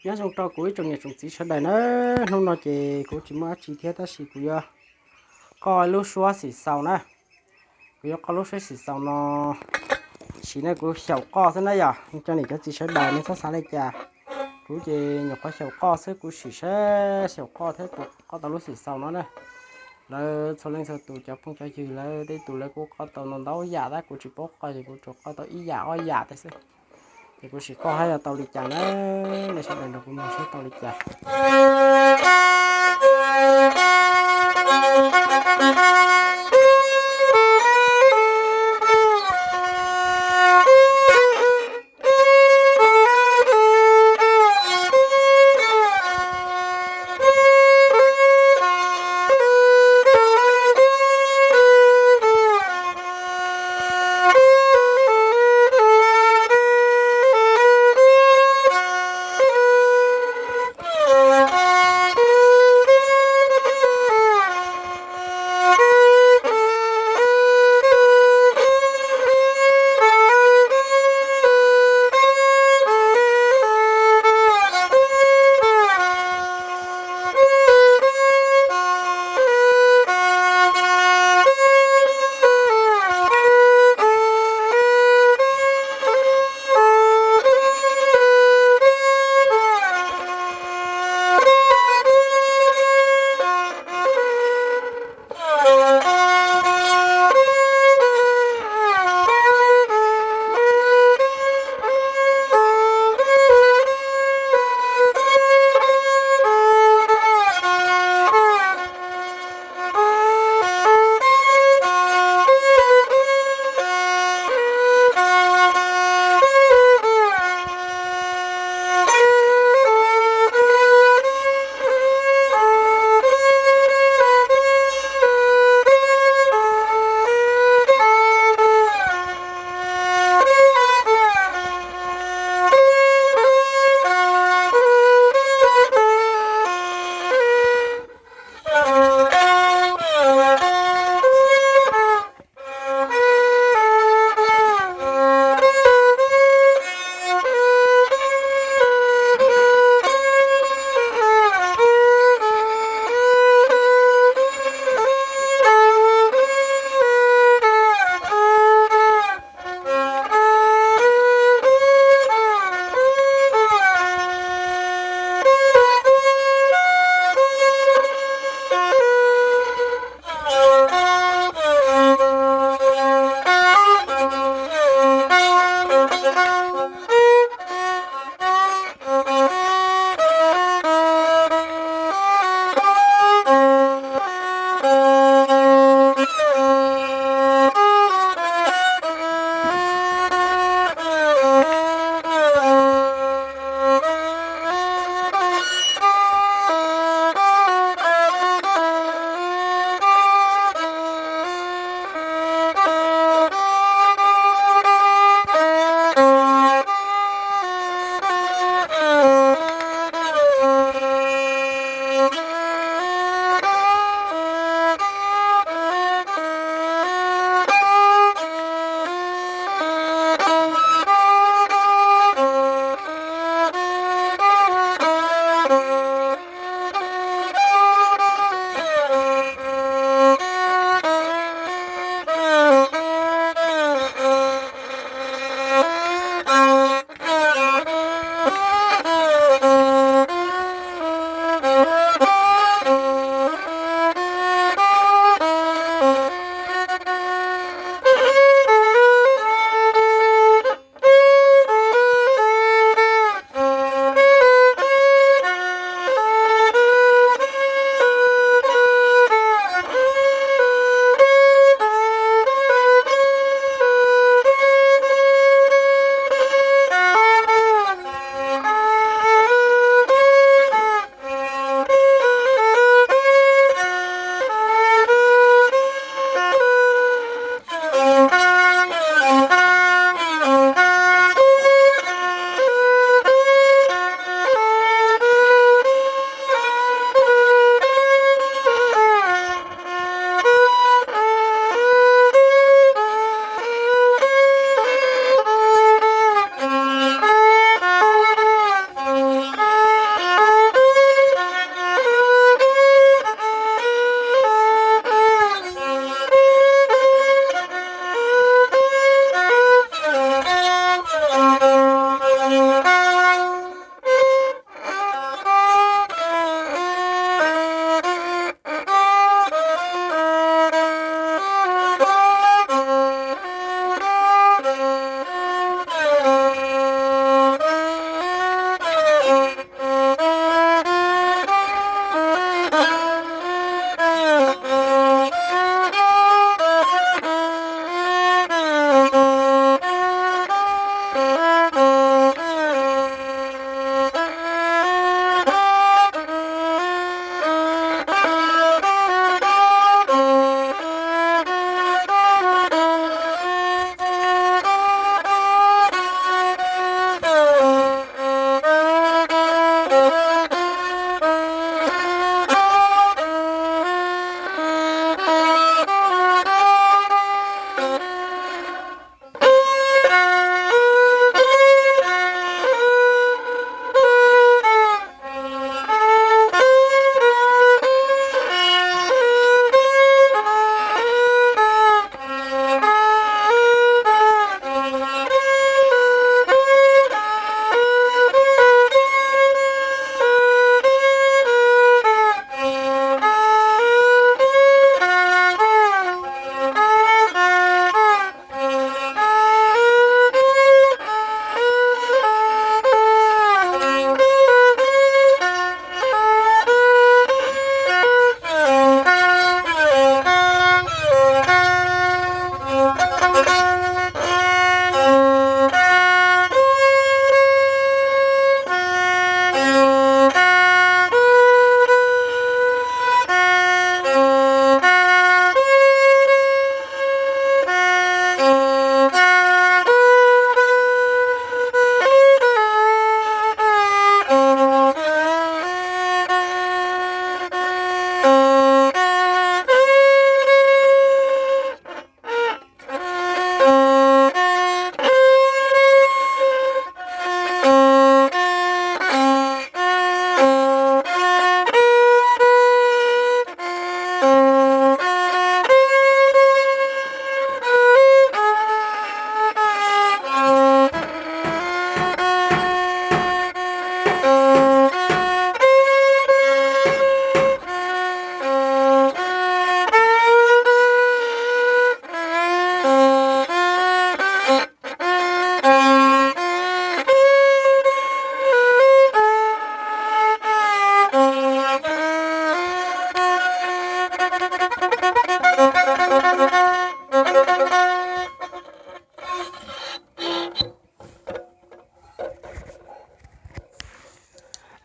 Nyob zoo rau kuv ib tsoom niam tsoom txiv sawv daws na, hnub no ces kuv tsis muaj dab tsi thiab tab sis kuv yuav qoj lub suab xim xaus na. Kuv yuav qoj lub suab xim xaus no, sim no kuv xyaum qoj xwb na yom, cov niam cov txiv sawv daws nej txhob xav li cas. Kuv ces nyuam qhuav xyaum qoj xwb, kuv sim saib xyaum qoj thiab tus qoj tau lub xim xaus no na. Lawv txhua leej txhua tus cov phooj cov ywg lawv tej tus lawv kuj qoj tau ntau ntau yam tab kuv tsis paub qoj ces kuv tsuas qoj tau ib yam ob yam tej xwb. Ces kuv sim qoj saib yuav tau li cas na, nej sawv daws nrog kuv mloog saib tau li cas.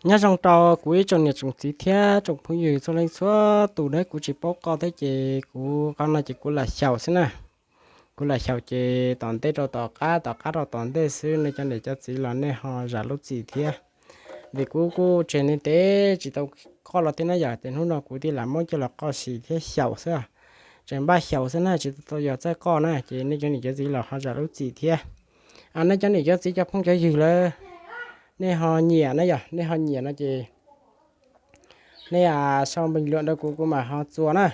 Nyob zoo rau kuv ib tsoom niam tsoom txiv thiab tsoom phooj ywg txhua leej txhua tus na, kuv tsis paub qoj thiab ces kuv qhov no ces kuv lam xyaum xwb na. Kuv lam xyaum ces tom ntej rau tom qab, tom qab rau tom ntej xwb, nej cov niam cov txiv los nej ho zam lub txim thiab. Vim kuv kuj tseg ntev ntev tsis tau qoj los thiab na yom, ces hnub no kuv thiaj lam muab coj los qoj sim thiab xyaum xwb. Tseem npaj xyaum xwb na, tsis tau yog txawj qoj na, ces nej cov niam cov txiv los ho zam lub txim thiab. Nej cov niam cov txiv cov phooj cov ywg lawm, nej ho nyiam na yom, nej ho nyiam no ces nej sau npeej luam rau kuv, kuv mam ho txua na.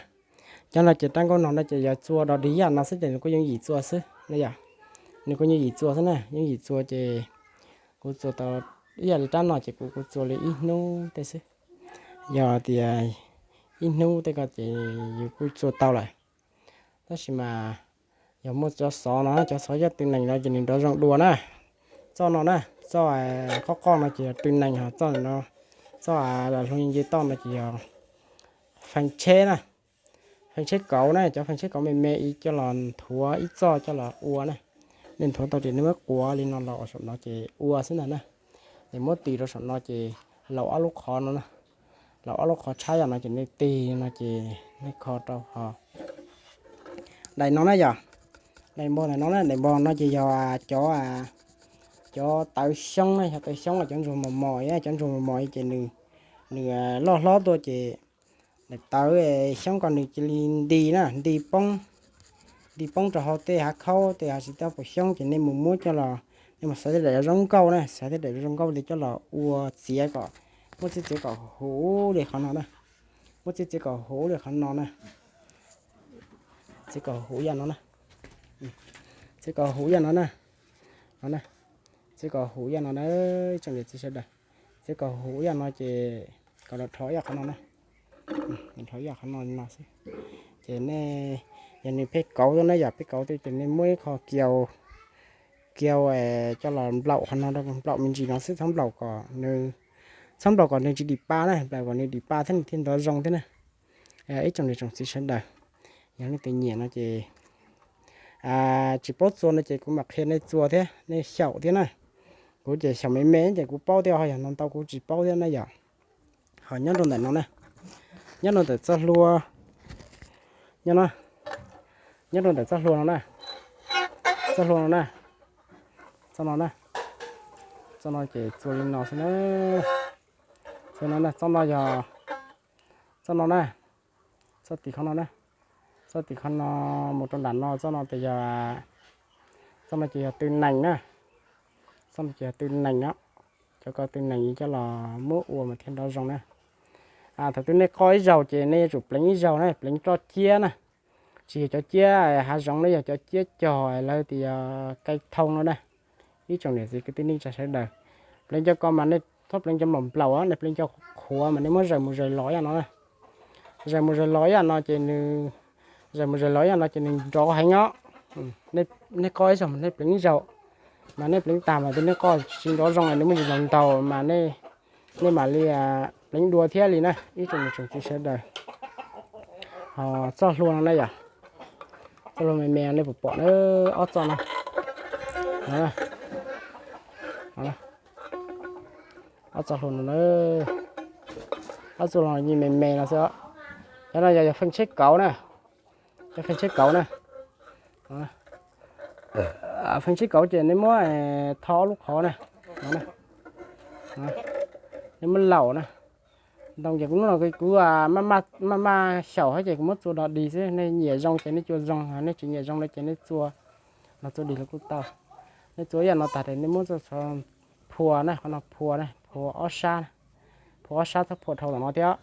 Cov no ces rab nkauj no no ces yog txua dog dig ib yam no xwb ces nws kuj yooj yim txua xwb na yom. Nws kuj yooj yim txua xwb na, yooj yim txua ces kuv txua tau ib yam li rab no ces kuv kuj txua li ib hnub tej xwb. Yog tias ib hnub tej ko ces yus kuj txua tau lawm. Tab sis mas yog muaj cov xov no, cov xov yog tw nees no ces nws nrov zoo dua na. Txoj no na, txoj qoj qoj no ces yog tw nees, ho txoj no, txoj lam hlo nce toj no ces yog feem tsheb na. Feem tsheb kauv na, cov feem tsheb kauv me me ib coj los nthuav ib txoj coj los ua na. Nej nthuav tau ces nej muab quav li no los saum no ces ua xwb ntag na. Es muab tis rau saum no ces laus ob lub qhov no na. Laus ob lub qhov tshab yam no ces nej tig no ces nej kho rau ho daim no na yom. Daim npog ntawm no na, daim npog no ces yog cov, cov tawv xyoob na, yog tawv xyoob los cov ntsuag mos mos, cov ntsuag mos mos ces nws, nws loj hlob tuaj ces daim tawv xyoob ko nws cia li nti na, nti poob, nti poob rau hauv tej hav khaub tej hav tsis tau puas xyoob ces nej mus muab coj los, nej mus xaiv tej daim zoo nkauj na, xaiv tej daim zoo nkauj li coj los ua txiav kom, muab txiav txiav kom huv li qhov no na. Muab txiav txiav kom huv li qhov no na. Txiav kom huv yam no na. Txiav kom huv yam no na. No na. Txiav kom huv yam no na, tsoom niam txiv sawv daws. Txiav kom huv yam no ces kom los rho ib yam qhov no na. Rho ib yam qhov no no xwb. Ces nej, yog nws pheej kauv tuaj na, yog pheej kauv tuaj ces nej muab ib qho kiau, kiau coj los nplaum qhov no, nplaum me ntsis no xwb, txhob nplaum kom nws, txhob nplaum kom nws tsis dim pa na, nplaum kom nws dim pa thiab nws thiaj nrov zoo thiab na. Ib tsoom niam tsoom txiv sawv daws, yog leej twg nyiam no ces tsis paub txua no ces kuv mam qhia nej txua thiab nej xyaum thiab na. Kuv ces xyaum me me ces kuv paub thiab, ho yog no ntau kuv tsis paub thiab na yom. Ho nyob rau ntawm no na, nyob rau ntawm txoj hlua, nyob no, nyob rau ntawm txoj hlua no na, txoj hlua no na, txoj no na, txoj no ces txua li no xwb na. Txoj no na, txoj no yog, txoj no na, txoj tim qhov no na, txoj tim qhov no mus rau nram no, txoj no ces yog, txoj no ces yog tw nees na, txoj no ces yog tw nees no. Cov ko tw nees coj los muab ua mas thiaj nrov zoo na. Thaum twg nej qoj ib zaug ces nej yuav tsum pleev ib zaug na, pleev roj ciab na. Tsis yog cov ciab hav zoov na, yog cov ciab cog lawv tias yog kai thoo no na. Ib tsoom niam txiv kwv tij neej tsa sawv daws, pleev cov ko mas nej txhob pleev cov nplaum nplaum, nej pleev cov qhuav mas nej muab zaws mus zaws los yam no na. Zaws mus zaws los yam no ces nws, zaws mus zaws los yam no ces nws nrov heev os. Nej qoj ib zaug mas nej pleev ib zaug, mas nej pleev tag mas twb nej qoj tsis nrov zoo, nej muab ntsis los ntaus mas nej mam li pleev dua thiab li na, ib tsoom niam tsoom txiv sawv daws. Ho txoj hlua no na yom, txoj hlua me me nej puas pom na, ob txoj no, ob txoj hlua no na, ob txoj hlua me me no xwb. Cov no yog, yog feem tsheb kauv na, cov feem tsheb kauv na. Feem tsheb kauv ces nej muab tho ob lub qhov na, nej muab laum na. Ntoo ces kuv hnub no kuv maj maj xyaum hab ces kuv muab txua dog dig xwb, nej nyiam zoo ces nej txua zoo, nej tsis nyiam zoo no ces nej txua, los txua dig los kuj tau. Nej txua ib yam no tag ces nej muab txua phua na, qhov no phua na, phua ob sab, phua ob sab txhob phua dhau tom no thiab.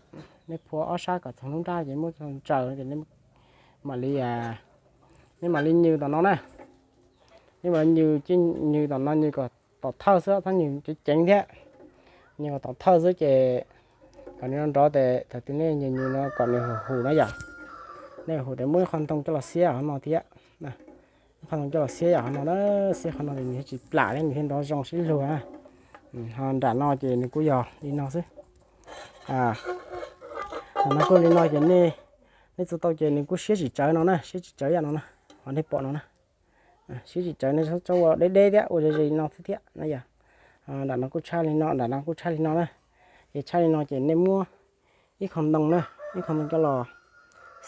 Nej phua ob sab kom txog lub nrab ces muab txua ntsaws ces nej mam li, nej mam li nyws tom no na. Nej mam li nyws, nyws tom no nyws kom tom thawj xwb, txhob nyws ceev ceev thiab. Nyws kom tom thawj xwb ces kom nws nrov nrov ces thaum twg nej nyws nyws no kom nws hum hum na yom. Nej hum ces muab ib qho ntoo coj los xiab qhov no thiab. Ib qho ntoo coj los xiab yam qhov no na, xiab qhov no ces nws thiaj tsis plam thiab nws thiaj nrov zoo sib luag na. Ho nram no ces nws kuj yog li no xwb. Nram no kuj li no ces nej txua tau ces nws kuj siab tsis tsawv no na, siab tsis tsawv yam no na. Ho nej pom no na, siab tsis tsawv, nej txhob ua deb deb thiab, ua ze ze li no xwb thiab na yom. Nram no kuj tshaj li no, nram no kuj tshaj li no na. Ces tshaj li no ces nej muab ib qho ntoo na, ib qho ntoo coj los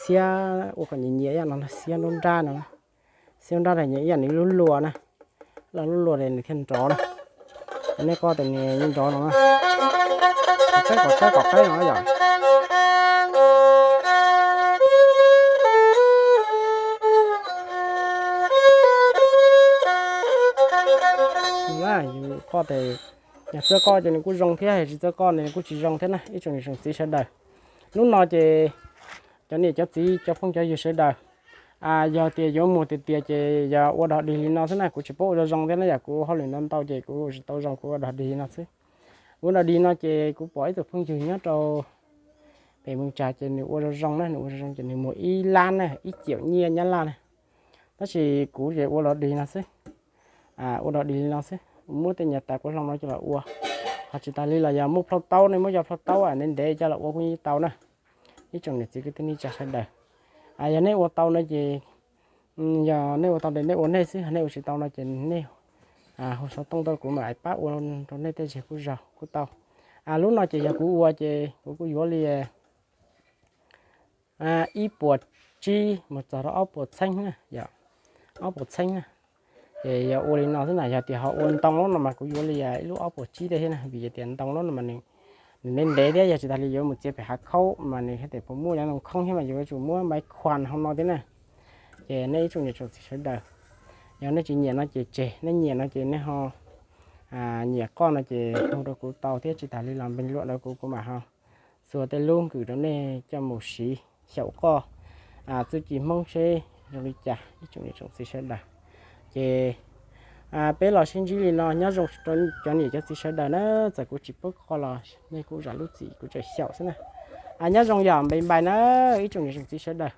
xiab ua kom nyias nyias ib yam no, xiab nruab nrab no, xiab nruab nrab nyias ib yam nws lub luas na, lub luas nws thiaj nrov na. Nej qoj tes nws nrov no na, qab kom qab kom qab no yom. Qoj tes yog txawj qoj ces nws kuj zoo thiab, tsis txawj qoj nws kuj tsis zoo thiab na ib tsoom niam tsoom txiv sawv daws. Hnub no ces cov niam cov txiv cov phooj cov ywg sawv daws, yog tias yuav muag tiag tiag ces yog ua dog dig li no xwb na, kuv tsis paub ua zoo zoo thiab na, yog kuv hauj lwm ntau ntau ces kuv tsis tau zoo, kuv ua dog dig li no xwb. Ua dog dig no ces kuv pom ib tug phooj ywg nyob rau pem Moos Tsas ces nws ua zoo zoo na, nws ua zoo zoo ces nws muag ib lab na, ib ciam nyiaj Nyab Laj na. Tab sis kuv ces ua dog dig no xwb, ua dog dig li no xwb, muab tej nyias tais quav hloov no coj los ua. Ho tsis tas li los yog muaj plhaub taub, nej muab cov plhaub taub ntev ntev coj los ua kuj yeej tau na. Ib tsoom niam txiv kwv tij neej tsa sawv daws, yog nej ua tau no ces, yog nej ua tau ces nej ua nej xwb, yog nej ua tsis tau no ces nej hu xov tooj tuaj kuv mam pab ua rau nej tej zag kuj zoo kuj tau. Lub no ces yog kuv ua ces kuv kuj yuav li ib puas tsib mus txog rau ob puas txheeb na, yog ob puas txheeb na. Ces yog ua li no xwb na, yog tias ho ua ntoo lub no mas kuv yuav li ib lub ob puas tsib tej thiab na, vim tias ntoo lub no mas nws ntev ntev thiab, yog tsis tas li yuav mus txiav pem hav khaub mas nws thiaj tes puas muaj cov ntoo khoob thiab mas yuav tsum muab maiv khuas hauv no thiab na. Ces nej ib tsoom niam tsoom txiv sawv daws, yog nej tsis nyiam no ces tseg, nej nyiam no ces nej ho nyiam qoj no ces hu rau kuv tau thiab, tsis tas li los npeej luam rau kuv, kuv mam ho txua tej lub kws rau nej coj mus siv xyaum qoj txuj ci Hmoob seb zoo li cas ib tsoom niam tsoom txiv sawv daws. Ces peb los sib ntsib li no, nyob zoo rau cov niam cov txiv sawv daws na, txawm kuv tsis paub qoj los nej kuj zam lub txim kuv tseem xyaum xwb na. Nyob zoo yom, npe npai na ib tsoom niam tsoom txiv sawv daws.